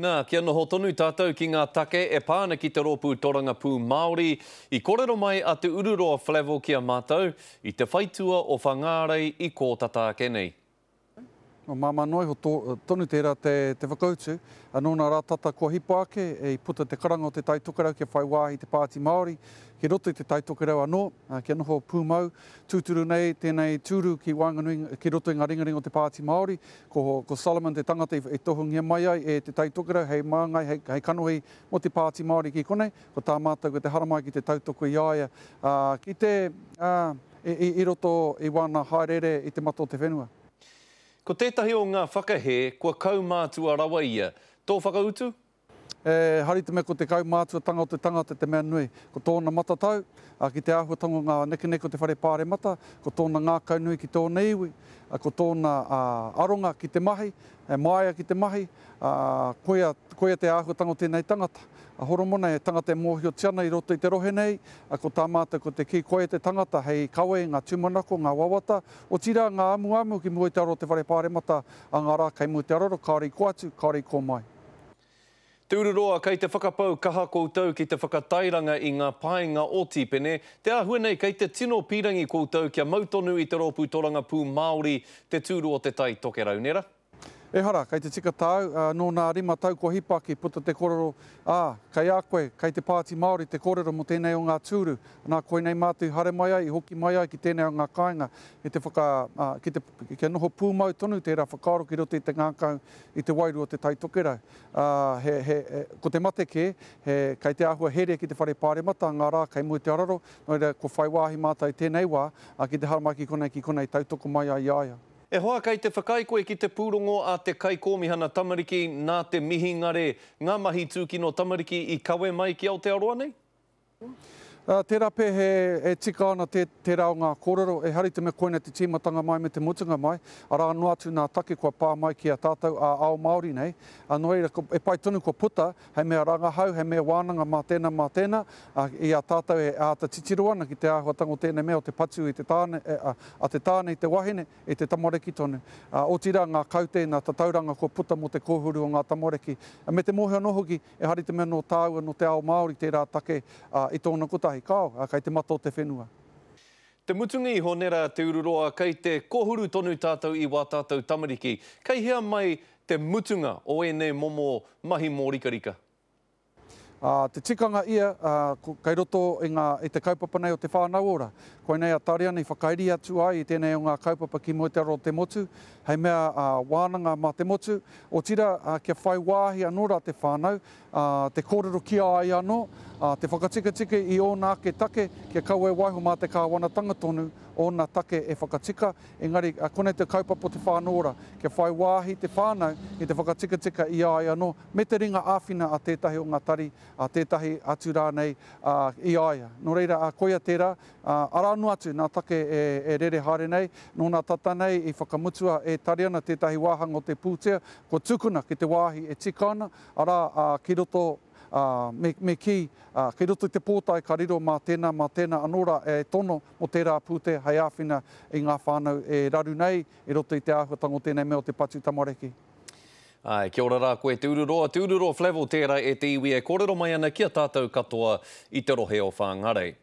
Nā, kia noho tonu tātou ki ngā take e pā ana ki te Rōpū Torangapū Māori, i kōrero mai a Te Ururoa Flavell ki a mātou i te whaitua o Whangārei i kō tata ake nei. Nō māmā noa iho tonu tērā te whakautu. Nō nā rā tata kua hipa ake, i puta te karanga o Te Tai Tokerau kia whai wāhi te Pāti Māori ki roto i Te Tai Tokerau anō, kia noho pūmau, tūturu nei tēnei tūru ki waenganui, ki roto i ngā ringaringa o te Pāti Māori. Ko, ko Solomon te tangata i, i tohungia mai ai e Te Tai Tokerau hei māngai, hei, hei kanohi mō te Pāti Māori ki konei. Ko tā mātou ko te haramai ki te tautoko i a ia, ā, ki te, ā, i, i, i roto i wāna hāereere i te mata o te whenua. Ko tētahi o ngā whakahē, kua kaumātua rawa ia. Tō whakautu? Ehara i te mea ko te kaumātuatanga o te tangata te mea nui. Ko tōna matatau ki te āhuatanga o ngā nekeneke o te whare pāremata, ko tōna ngākaunui ki tōna iwi, ko tōna aronga ki te mahi, he māia ki te mahi, koia, koia te āhuatanga o tēnei tangata. A Horomona he tangata e mōhiotia ana i roto i te rohe nei, ko tā mātou ko te kī, koia te tangata hei kawe i ngā tūmanako, ngā wawata, otirā ngā amuamu ki mua i te aro o te whare pāremata a ngā rā kei mua i te aroro, kāore i kō atu, kāore i kō mai. Te Ururoa, kei te whakapau kaha koutou ki te whakatairanga i ngā painga o Tīpene, te āhua nei kei te tino pīrangi koutou kia mau tonu i te Rōpū Torangapū Māori te tūru o Te Tai Tokerau, nē rā? Ehara, kei te tika tāu, ā, nō nā rima tau kua hipa ake, puta te kōrero, ā, kei a koe, kei te Pāti Māori te kōrero mō tēnei o ngā tūru. Nā, koinei mātou i haere mai ai, i hoki mai ai ki tēnei o ngā kāinga, ki te whaka, ā, ki te, kia noho pūmau tonu tērā whakaaro ki roto i te ngākau, i te wairua o Te Tai Tokerau. Ā, he, he, ko te mate kē, he, kei te āhua here ki te Whare Pāremata ngā rā kei mua i te araro, nō reira, kua whai wāhi mātou i tēnei wā, ā, ki te haramai ki konei, ki konei tautoko mai ai i a ia. E hoa, kei te whakaae koe ki te pūrongo a te Kaikōmihana Tamariki nā te mihingare ngā mahi tūkino tamariki i kawe mai ki Aotearoa nei? Tērā pea he e tika ana tērā o ngā kōrero, ehara i te mea koina te tīmatanga mai me te mutunga mai, arā noa atu nā take kua pā mai ki a tātou ā-ao Māori nei, ā, nō reira, e pai tonu kua puta hei mea rangahau, hei mea wānanga mā tēnā, mā tēnā, ā, i a tātou e āta titiro ana ki te āhuatanga o tēnei mea o te patu i te tāne, a te tāne i te wahine, i te tamariki tonu, ā, otirā ngā kaute, ngā tatauranga kua puta mō te kōhuru o ngā tamariki, me te mōhio anō hoki, Ehara i te mea nō tāua, nō te ao Māori tērā take, ā, i tōna kotahi. Kāo, ā, kei te mata o te whenua. Te mutunga iho, nera Te Ururoa, kei te kohuru tonu tātou i wā tātou tamariki. Kei hea mai te mutunga o ēnei momo mahi mōrikarika? Ā, te tikanga ia, ā, ko, kei roto i ngā, i te kaupapa nei o Te Whānau Ora. Koinei a Tariana i whakairi atu ai i tēnei o ngā kaupapa ki mua i te aro o te motu, hei mea, ā, wānanga mā te motu, Otirā, kia whai wāhi anō rā te whānau, te kōrero ki a ia anō, te whakatikatika i ōna ake take, kia kaua e waiho mā te kāwanatanga tonu ōna take e whakatika, engari konei te kaupapa o te whānau ora, kia whai wāhi te whānau i te whakatikatika i a ia anō, me te ringa āwhina a tētahi o ngā tari, a tētahi atu rānei i a ia. Nō reira, koia tērā, Ā, arā noa atu nā take e rere haere nei, nō nā tata nei i whakamutua e Tariana tētahi wāhanga o te pūtea kua tukuna ki te wāhi e tika ana, arā, ki roto, ā, me, me kī, ā, kei roto i te pōtae ka riro mā tēnā, mā tēnā anō rā e tono mō tērā pūtea hei āwhina i ngā whānau e raru nei i roto i te āhuatanga o tēnei mea o te patu tamariki. Āe, kia ora rā koe Te Ururoa, Te Ururoa Flavell tērā e te iwi e kōrero mai ana ki a tātou katoa i te rohe o Whāngarei.